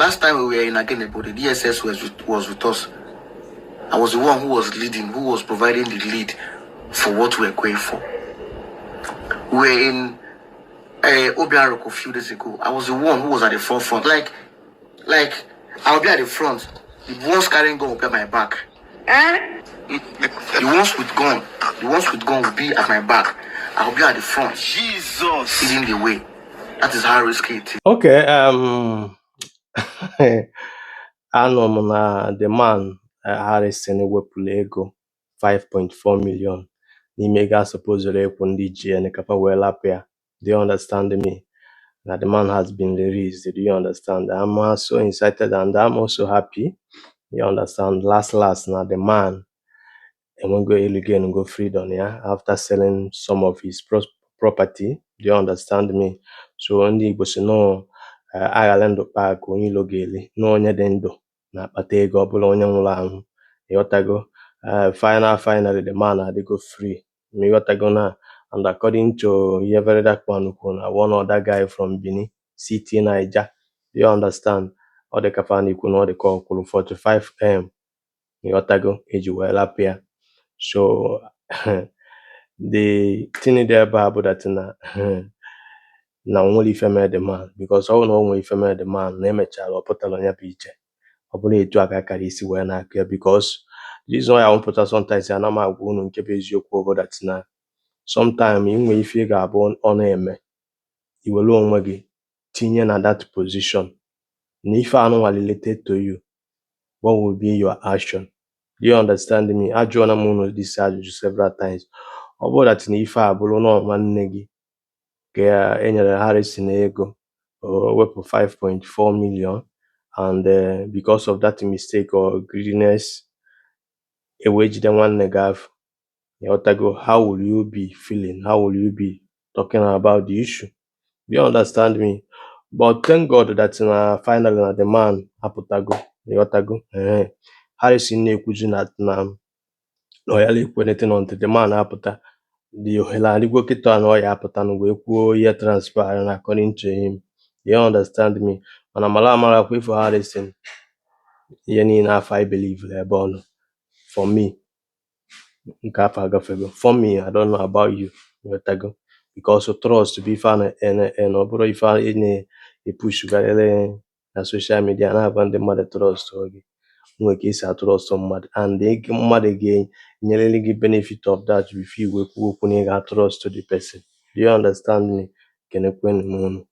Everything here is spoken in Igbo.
Last time we were in Agenebo, the DSS was with us. I was the one who was leading, who was providing the lead for what we were going for. We were in Obiaruku a few days ago. I was the one who was at the forefront. Like I'll be at the front. The ones carrying gun will be at my back. The ones with gun, the ones with gun will be at my back. I'll be at the front, Jesus. Leading the way. That is how risky it is. Okay, anọ m na the man Harrison wepụrụ ego 5.4 million n'ime ego a supposed ịkwụ ndị GN ka fa wee lapụ ya. Do you understand me? Na the man has been released. Do you understand? I'm so excited and I'm also happy. You understand? Last last na the man enwego regain go freedom ya after selling some of his property. Do you understand me? So ndị Igbo si nọọ aghala ndụ kpaa akụ onye ilo ga-eli na onye dị ndụ na-akpata ego ọ bụla onye nwụrụ anwụ. Ịghọtago? Final finally, the man adịgo free. Ịghọtago na and according to ihe Very Dark Man kwuru na one other guy from Benin City, Naija. Do you understand? Ọ dị ka fa na-ekwu na ọ dị ka ọ kwụrụ 45M. Ịghọtago? Eji wee lapụ ya. So the thing dị ebe a bụ that na o nwere ife mere the man, because ọ bụrụ na o nwere ife mere the man na emechara ọ pụtara ya bụ ije ọ bụrụ etu a ka akara isi wee na-akụ ya, because the reason why I pụta sometimes ana m agwa unu nke bụ eziokwu bụ that na sometime ị nwee ife ị ga-abụ ọ na-eme i were onwe gị tinye na that position na ife anụnwa related to you, what will be your action? Do you understand me? Ajụọla m unu this ajụjụ several times. Ọ bụrụ that na ife a bụrụ nọọ nwanne gị ka e nyere Harrison ego o wepụ 5.4 million and because of that mistake or greediness e wee jide nwanne gị ahụ, ịghọtago, how will you be feeling? How will you be talking about the issue? Do you understand me? But thank God that na finally na the man apụtago. Ịghọtago? Ee, Harrison na-ekwuzi na na ọ yara ekwu anything until the man apụta. The ohere adịgwo kịta na ọ ya apụta na wee kwuo ihe transpire na according to him. Do you understand me? Mana mara amarakwa ifo Harrison ihe niile afọ I believe ebe ọ nọ. For me, nke afọ agafego. For me, I don't know about you. Ịghọtago? Because trust bụ ife a na-ene, ọ bụrụ ife a na-epushgarịrị na social media na-agwa ndị mmadụ trust gị nwee ka esi atrust mmadụ and mmadụ ga-enyerịrị gị benefit of that before i wee kwuo okwu na ị ga-atrust the person. Do you understand me? Kenekwenụ m unu.